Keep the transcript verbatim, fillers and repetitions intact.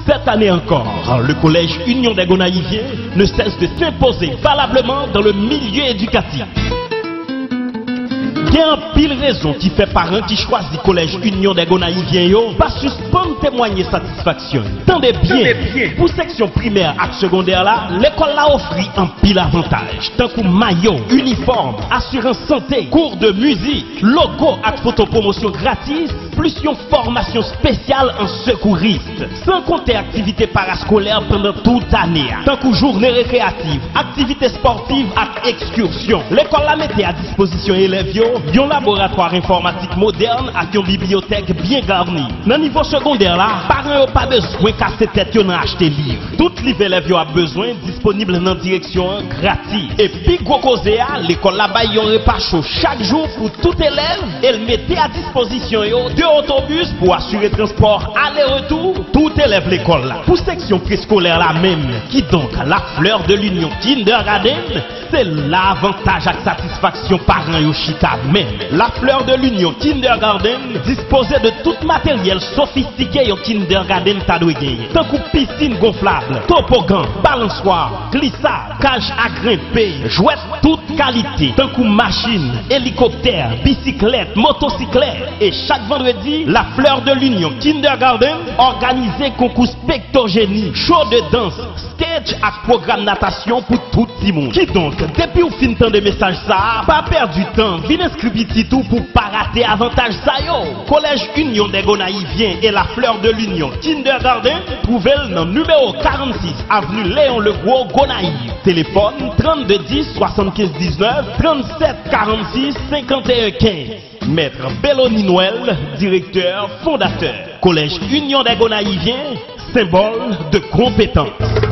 Cette année encore, le Collège Union des Gonaïviens ne cesse de s'imposer valablement dans le milieu éducatif. Gen anpil rezon ki fè paran ki chwazi Collège Union des Gonaïviens yo pa sispann temwanye satisfaksyon. Tande byen, pou seksyon primè ak segondè la, lekòl la ofri anpil avantaj, tankou mayo, inifòm, asirans sante, kou de mizik, logo ak foto pwomosyon gratis, plis yon fòmasyon espesyal an sekouris. San konte aktivite paraskolè pandan tout ane a, tankou jounen rekreyatif, aktivite espòtiv ak ekskirsyon. Lekòl la mete a dispozisyon elèv yo yon laboratwa enfòmatik modèn ak yon bibliyotèk byen gani. Nan nivo segondè la, paran yo pa bezwen kase tèt yo nan achte liv. Tout liv elèv yo ap bezwen disponib nan direksyon an gratis. E pi gwo koze a, lekòl la bay yon repa cho chak jou pou tout elèv e l mete a dispozisyon yo de otobis pou asire transpò ale retou tout elèv lekòl la. Pou seksyon preskolè la menm, kidonk La Fleur de l'Union Kindergarten, se la avantaj ak satisfaksyon paran yo chita menm. La Fleur de l'Union Kindergarten dispoze de tout materyèl sofistike yon kindergarten ta dwe genyen, tankou pisin gonflab, tobogan, balanswa, glisad, kaj a grenpe, jwèt tout kalite, tankou machin, elikoptè, bisiklèt, motosiklèt. E chak vandredi, La Fleur de l'Union Kindergarten òganize konkou pektojeni, cho de dans, stage ak pwogram natasyon pou tout timoun. Kidonk, depi w fin tande mesaj sa a, pa pèdi tan, vin enskri pitit ou pou pa rate avantaj sa yo. Collège Union des Gonaïviens et La Fleur de l'Union Kindergarten twouve l nan nimewo karannsis, avni Léon Legros, Gonayiv. Telefòn, trannde dis, swasannkenz diznèf, trannsèt karannsis, senkanteyen kenz. Mèt Belony Noël, direktè, fondatè. Collège Union des Gonaïviens, senbòl de konpetans.